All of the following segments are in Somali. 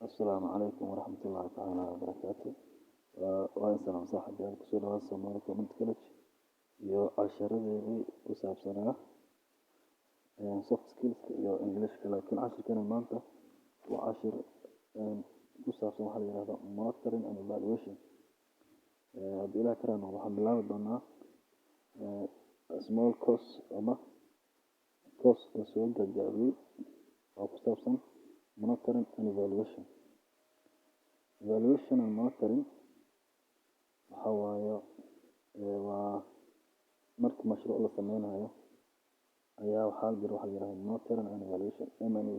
Asalaamu calaykum waraxmatullaahi tacaala wabarakaatu. Waa salaam saaxiibayaal, kusoo dhawaada Somali Community College iyo casharadeedii ku saabsanaa soft skills iyo Englishka. Laakiin cashirkana maanta waa cashir ku saabsan waxa la yiraahdo monitoring and evaluation. Haddii Ilaah ka raali noqdo, waxaan bilaabi doonaa small course ama course la soo gagaabiyey oo ku saabsan monitoring and evaluation. Evaluation and monitoring waxa waaye, waa marka mashruuc la sameynayo ayaa waxaa jira waxa la yiraahdo monitoring and evaluation, M&E.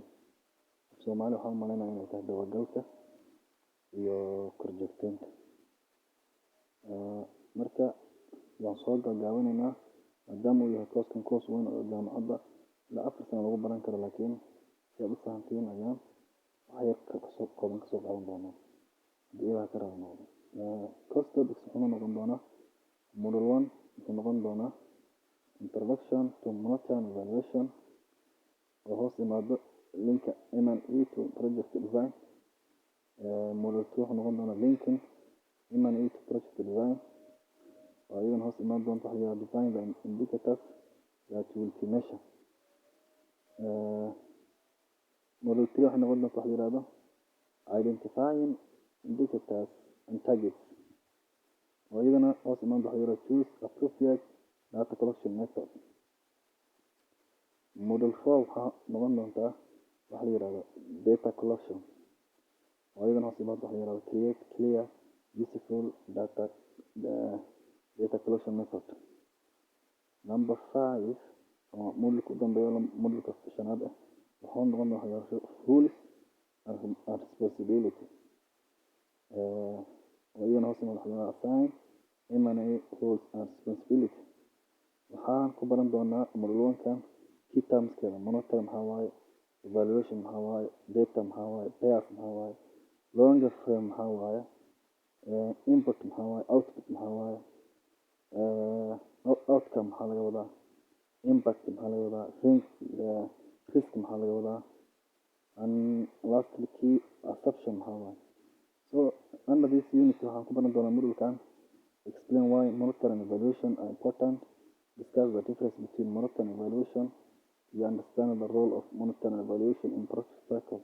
Soomaali waxaan u maleynayaa inay tahay dabagalka iyo korjoogteynta. Marka waan soo gaagaabinaynaa maadaama uu yahay course-kan course weyn oo jaamacadda ilaa 4 sano lagu baran karo, laakiin si aad u fahantiin ayaan wax yar kasoo kooban kasoo qaadan doonaa, haddii Ilaah ka raali noqdo. Course topics wuxuu noqon doonaa: module one wuxuu noqon doonaa introduction to monitoring and evaluation, oo hoos imaado linka M&E to project design. Module two wuxuu noqon doonaa linking M&E to project design, oo iyadana hoos imaan doonta waxa la yiraahdo define the indicators that will be measured. Module three waxay noqon doonta waxa la yiraahdo identifying indicators and targets, oo iyadana hoos imaan doonta waxa la yiraahdo choose appropriate data collection method. Module four waxaa noqon doontaa waxa la yiraahdo data collection, oo iyadana hoos imaan doonta waxa la yiraahdo create clear, useful data collection method. Number five, oo modulka u dambeeya, modulka shanaad ah, wuxuu noqon doonaa waxa la yiraahdo roles and responsibility, oo iyadana hoos imaan waxa la yiraahdo assign M&E roles and responsibility. Waxaan ku baran doonaa module one-kan key termskeeda: monitor maxaa waaye, evaluation maxaa waaye, data maxaa waaye, bias maxaa waaye, longer frame maxaa waaye, input maxaa waaye, output maxaa waaye, outcome maxaa laga wadaa, impact maxaa laga wadaa, risk maxaa laga wadaa, and lastly key assumption maxaa waaye. So under this unit waxaan ku baran doonaa modulkan: explain why monitoring and evaluation are important, discuss the difference between monitoring and evaluation, iyo understand the role of monitoring and evaluation in project cycle.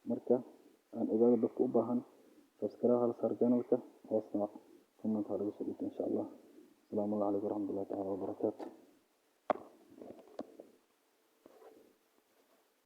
Marka aan ogaado dadka u baahan, subscribe hala saar channelka, hoosna comment ha lagu soo dhigto, insha Allah. Asalaamu calaykum waraxmatullahi tacaala wabarakaatu.